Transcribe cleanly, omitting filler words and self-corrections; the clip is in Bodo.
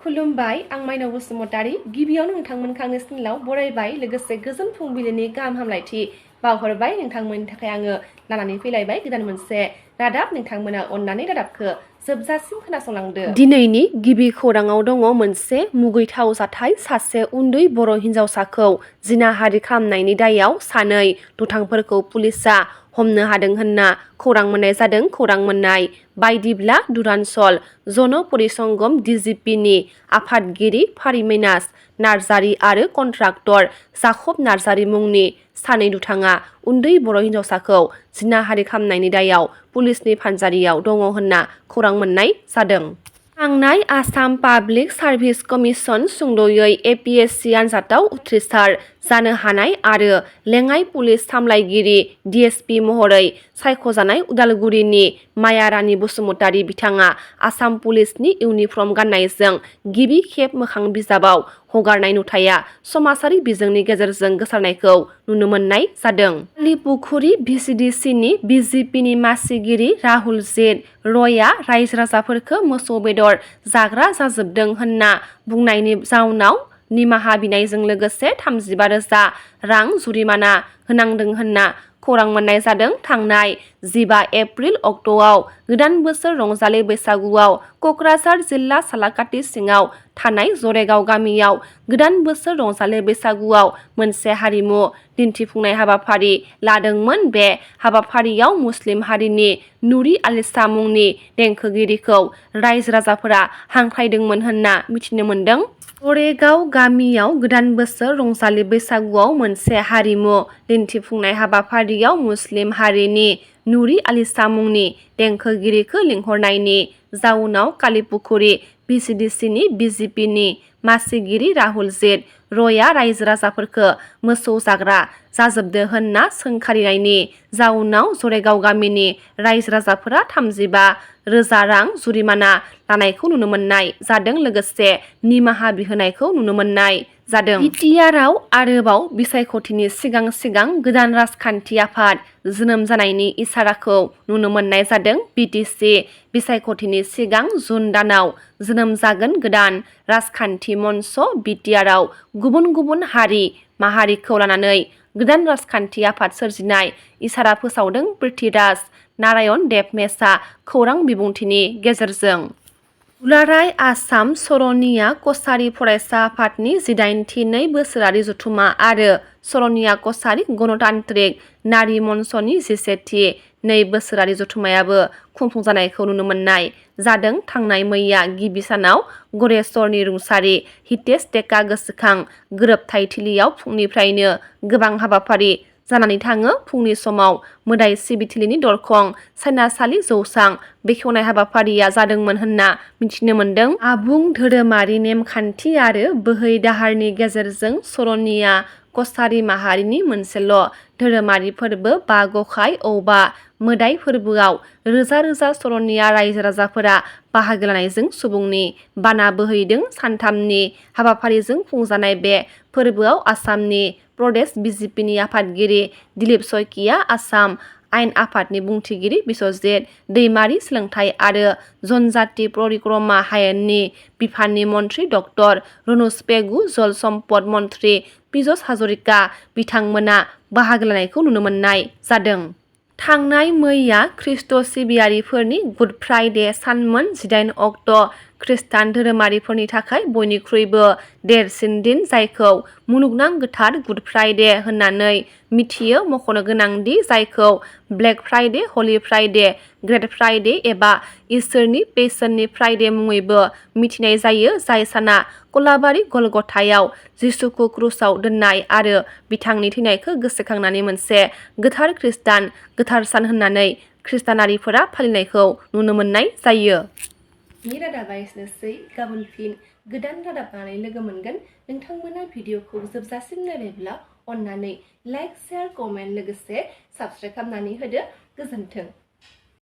खुलुमबाय आं माइनाव बसुमतारी गिबियावनो नोंथांमोनखौ सिनिलाव बरायबाय लोगोसे गोजोन फुंबिलिनि गाहाम हामलायथि बावहरबाय नोंथांमोननि थाखाय आङो लानानै फैलायबाय गोदान मोनसे रादाब नोंथांमोना अननानै रादाबखौ जोबजासिम खोनासंलांदो। दिनैनि गिबि खौराङाव दङ मोनसे मुगैथाव जाथाय सासे उन्दै बर' हिन्जावसाखौ जिनाहारि खालामनायनि दायाव सानै दुथांफोरखौ पुलिसआ हमनो हादों होनना खौरां मोननाय जादों। खौरां मोननाय बायदिब्ला दुरान्चल जन परिसंगम डिजिपिनि आफादगिरि फारिमेनास नार्जारी आरो कन्ट्राक्टर जाखब नार्जारी मुंनि सानै दुथाङा उन्दै बर' हिन्जावसाखौ जिनाहारि खालामनायनि दायाव पुलिसनि फानजारियाव दङ होनना खौरां मोननाय जादों। थांनाय आसाम पाब्लिक सार्भिस कमिसन सुंद'यै APSC आनजादाव उथ्रिसार जानो हानाय आरो लेङाइ पुलिस सामलायगिरि DSP महरै सायख'जानाय उदालगुरिनि माया रानी बसुमतारी बिथाङा आसाम पुलिसनि इउनिफर्म गाननायजों गिबि खेब मोखां बिजाबाव हगारनाय नुथाया समाजारि बिजोंनि गेजेरजों गोसारनायखौ नुनो मोननाय जादों। कालिपुखुरि VCDCनि BJPनि मासिगिरि राहुलजित रयआ रायजो राजाफोरखौ मोसौ बेदर जाग्रा जाजोबदों होनना बुंनायनि जाउनाव निमाहा बिनायजों लोगोसे 35,000 रां जुरिमाना होनांदों होनना खौरां मोननाय जादों। थांनाय 15 एप्रिल अक्ट'आव गोदान बोसोर रंजालि बैसागुआव क'क्राझार जिल्ला सालाकाटि सिङाव थानाय जरेगाव गामियाव गोदान बोसोर रंजालि बैसागुआव मोनसे हारिमु दिन्थिफुंनाय हाबाफारि लादोंमोन। बे हाबाफारियाव मुस्लिम हारिनि नुरी आलिसा मुंनि देंखोगिरिखौ रायजो राजाफोरा हांख्रायदोंमोन होनना मिथिनो मोन्दों। जरेगाव गामियाव गोदान बोसोर रंजालि बैसागुआव मोनसे हारिमु दिन्थिफुंनाय हाबाफारियाव मुस्लिम हारिनि नुरी आलिसा मुंनि देंखोगिरिखौ लिंहरनायनि जाउनाव कालिपुखुरि VCDCनि BJPनि मासिगिरि राहुलजित रयआ रायजो राजाफोरखौ मोसौ जाग्रा जाजोबदो होनना सोंखारिनायनि जाउनाव जरेगाव गामिनि रायजो राजाफोरा 35,000 रां जुरिमाना लानायखौ नुनो मोननाय जादों लोगोसे निमाहा बिहोनायखौ नुनो मोननाय जादों। बिटिआरआव आरोबाव बिसायख'थिनि सिगां गोदान राजखान्थि आफाद जोनोम जानायनि इसाराखौ नुनो मोननाय जादों। BTC बिसायख'थिनि सिगां जुन दानाव जोनोम जागोन गोदान राजखान्थि मन्च बिटिआरआव गुबुन हारि माहारिखौ लानानै गोदान राजखान्थि आफाद सोरजिनाय इसारा फोसावदों पृथ्वीराज नारायण देबमेशआ खौरां बिबुंथिनि गेजेरजों। दुलाराय आसाम सर'निया कछारी फरायसा आफादनि 18थि 2 बोसोरारि जथुमा आरो सर'निया कछारी गणतान्त्रिक नारी मन्चनि 17थि 2 बोसोरारि जथुमायाबो खुंफुंजानायखौ नुनो मोननाय जादों। थांनाय मैया गिबि सानाव गरेस्वरनि रुंसारि हितेश टेका गोसोखां गोरोबथायथिलियाव फुंनिफ्रायनो गोबां हाबाफारि जानानै थाङो। फुंनि समाव मोदाय सिबिथिलिनि दरखं सायनासालि जौसां बेखेवनाय हाबाफारिया जादोंमोन होनना मिथिनो मोन्दों। आबुं धोरोमारि नेमखान्थि आरो बोहैदाहारनि गेजेरजों सर'निया कछारी माहारिनि मोनसेल' धोरोमारि फोरबो बा गखाय औबा मोदाय फोरबोआव रोजा सर'निया रायजो राजाफोरा बाहागो लानायजों सुबुंनि बाना बोहैदों। सानथामनि हाबाफारिजों खुंजानाय बे फोरबोआव आसामनि प्रदेश BJPनि आफादगिरि दिलीप शइकिया, आसाम आयेन आफादनि बुंथिगिरि बिश्वजित दैमारी, सोलोंथाइ आरो जनजाति परिक्रमा हायेननि बिफाननि मन्थ्रि डक्टर रनोज पेगु, जल सम्पद मन्थ्रि पीयूष हाजरिका बिथांमोना बाहागो लानायखौ नुनो मोननाय जादों। थांनाय मैया ख्रीष्ट सिबियारिफोरनि गुड फ्राइडे सानमोन। 18 अक्ट' खृष्टान धोरोमारिफोरनि थाखाय बयनिख्रुइबो देरसिन दिन जायखौ मुलुगनां गोथार गुड फ्राइडे होननानै मिथियो। मख'नो गोनांदि जायखौ ब्लेक फ्राइडे, हलि फ्राइडे, ग्रेट फ्राइडे एबा इसोरनि पैसननि फ्राइडे मुङैबो मिथिनाय जायो। जाय साना कलाबारि गलगथायाव जिसुखौ क्रुसाव दोननाय आरो बिथांनि थैनायखौ गोसोखांनानै मोनसे गोथार खृष्टान गोथार सान होननानै खृष्टानारिफोरा फालिनायखौ नुनो मोननाय जायो। रादाबा एसेनोसै। गाबोन फिन गोदान रादाब लानानै लोगो मोनगोन। नोंथांमोना भिडिअखौ जोबजासिम नायबायब्ला अननानै लाइक, शेयार, कमेन्ट लोगोसे साबस्क्राइब खालामनानै होदो। गोजोन्थों।